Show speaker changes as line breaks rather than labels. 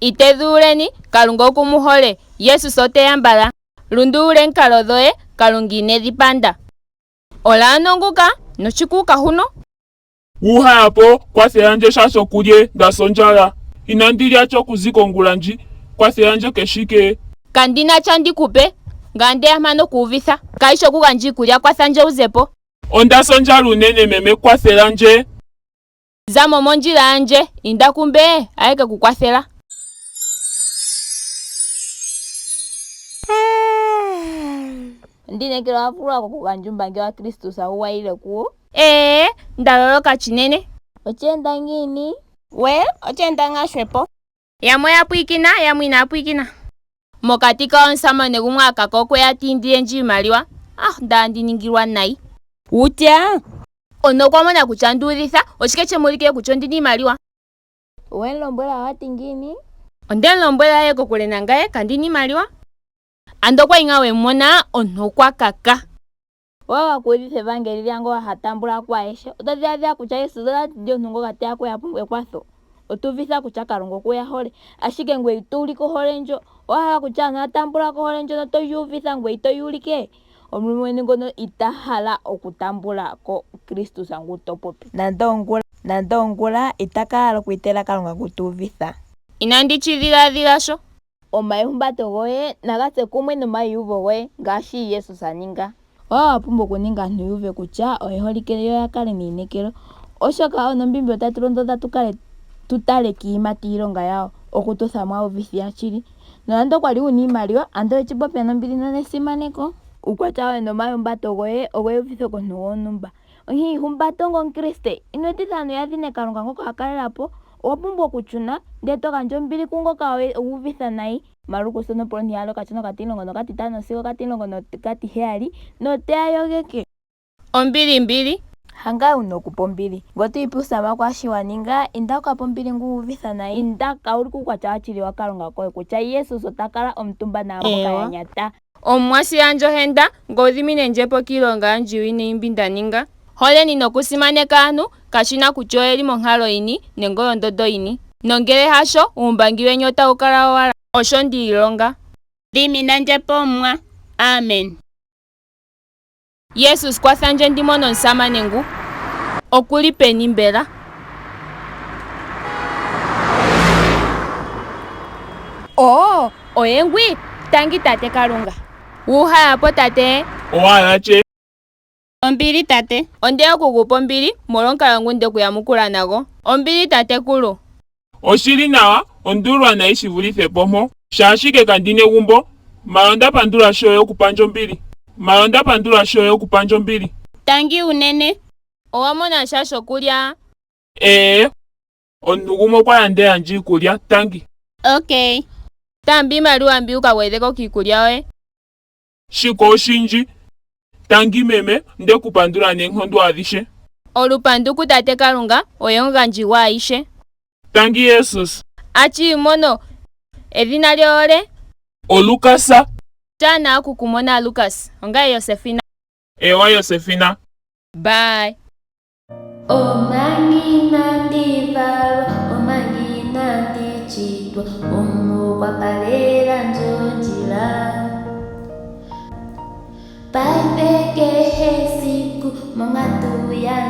Itedhululeni, Kalunga oku mu hole. Jesus ote ya mbala. Lundulula oonkalo dhoye, Kalunga ine dhi panda. Ola ano nguka nochikuuka huno.
Wuhaya po, kwathelandje sha shokulye, nda sondjala. Inandi lya sha okuzi kongula ndji. Kwathelandje keshike.
Kandi na sha ndi ku pe. Ngame nde ya mpano okuuvitha. Kayi shi okugandja iikulya, kwatha ndje wu ze po.
Onda sondjala unene meme, kwathelandje.
Za mo mondjila yandje, inda kumbe a ye ke ku kwathela. Ondi inekela owa vulwa kokugandja uumbangi waKristus wu wa yile kuwo. Ee, nda loloka chinene.
Oche enda ngiini? Well, oche enda ngaa shwepo.
Yamwe oya pwiikina, yamwe inaa pwiikina. Mokati kawo omusamane gumwe a kaka okwe ya ti indile ndje iimaliwa. Ah, onda andi ningilwa nayi.
Wutya?
Omuntu okwa mona kutya ndu udhitha, oshike she mu ulikile kutya ondi na iimaliwa?
Owe mu lombwela wa ti ngiini?
Onde mu lombwela a ye kokule nangaye, kandi na iimaliwa. Ando okwa li ngaa we mu mona, omuntu okwa kaka.
Owa wa kuudhitha evangeli lyangoka ha tambula ko ayehe. Oto dhiladhila kutya Jesus ota ti omuntu ngoka te ya kuye a pumbwa ekwatho? Otu uvitha kutya Kalunga oku ya hole, ashike ngoye ito ulike ohole ndjo. Owa hala kutya aantu oya tambula ko ohole ndjono to yi uvitha ngoye ito yi ulike? Omulumentu ngono ita hala okutambula ko Kristus ngu to popi. Nando ongula, nando ongula ita ka hala okwiitela Kalunga ngu tu uvitha.
Inandi shi dhiladhila sho.
Omaihumbato goye naga tse kumwe nomaiyuvo goye, ngaashi Jesus a ninga. Owa wa pumbwa okuninga aantu yu uve kutya oye holike yo ya kale neinekelo, oshoka nOmbiimbeli otayi tu londodha tu kale tu tale kiiyimati yiilonga yawo, okutotha mo aauvithi yashili. Nonando kwa li wu na iimaliwa, ando owe shi popya nombili nonesimaneko. Uukwatya woye nomaihumbato goye ogo euvitho komuntu gwontumba. Onkee ihumbata ongomukriste. Ino etitha aantu ya dhine Kalunga ngoka wa kalela po. Owa pumbwa okushuna, ndele to gandja ombili kungoka we uvitha nayi. Markus ontompolo ontiyali okashona okatimulongo nokatitano sigo okatimulongo nokatiheyali, note ya yogeke.
Ombili mbili.
Hangaye wu na okupa ombili. Ngele oto ipe uusama kwaashi wa ninga, inda wu ka pe ombili ngu wu uvitha nayi. Inda ka ulike uukwatya washili waKalunga koye kutya Jesus ota kala omutumba naamboka ya
Eewa.
nyata.
Omuwa sila ndje ohenda, ngoye u dhimine ndje po kiilonga yandje iiwinayi mbi nda ninga. Holeni nokusimaneka aantu, kashi na kutya oye li monkalo yini nenge oyondondo yini. Nongele hasho, uumbangi weni otawu kala owala. Osho ndi ilonga.
Dhimina ndje po, Omuwa. Amen.
Jesus kwatha ndje ndi mone omusamane ngu. Oku li peni mbela? Oo, oye ngwi! Tangi tate Kalunga. Wu haya po tate.
Owa hala tye?
Ombili tate.
Onde ya oku ku pa ombili, molwomukalo ngu nde ku yamukula nago. Ombili tatekulu.
Oshi li nawa, ondu ulwa nayi shi vulithe po mpo. Sha ashike kandi na egumbo, mala onda pandula sho we okupa ndje ombili. Mala onda pandula sho we okupa ndje ombili.
Tangi unene.
Owa mona sha shokulya?
Ee, omuntu gumwe okwa landela ndje iikulya, tangi.
Okay.
Taamba iimaliwa mbi wu ka gwedhe ko kiikulya yoye.
Shika oshindji. Tangi meme, nde ku pandula neenkondo adhishe.
Olupandu kuTate Kalunga, oye omugandji gwaayishe.
Tangi Jesus.
Achi mono, edhina lyoye olye?
OLukas.
Oshaanawa oku ku mona Lukas. Ongaye Josefina.
Eewa Josefina.
Bye.
Omanga inandi valwa, omanga inandi chitwa, Omuwa okwa palela ndje ondjila. Paife kehe esiku monkatu yandje.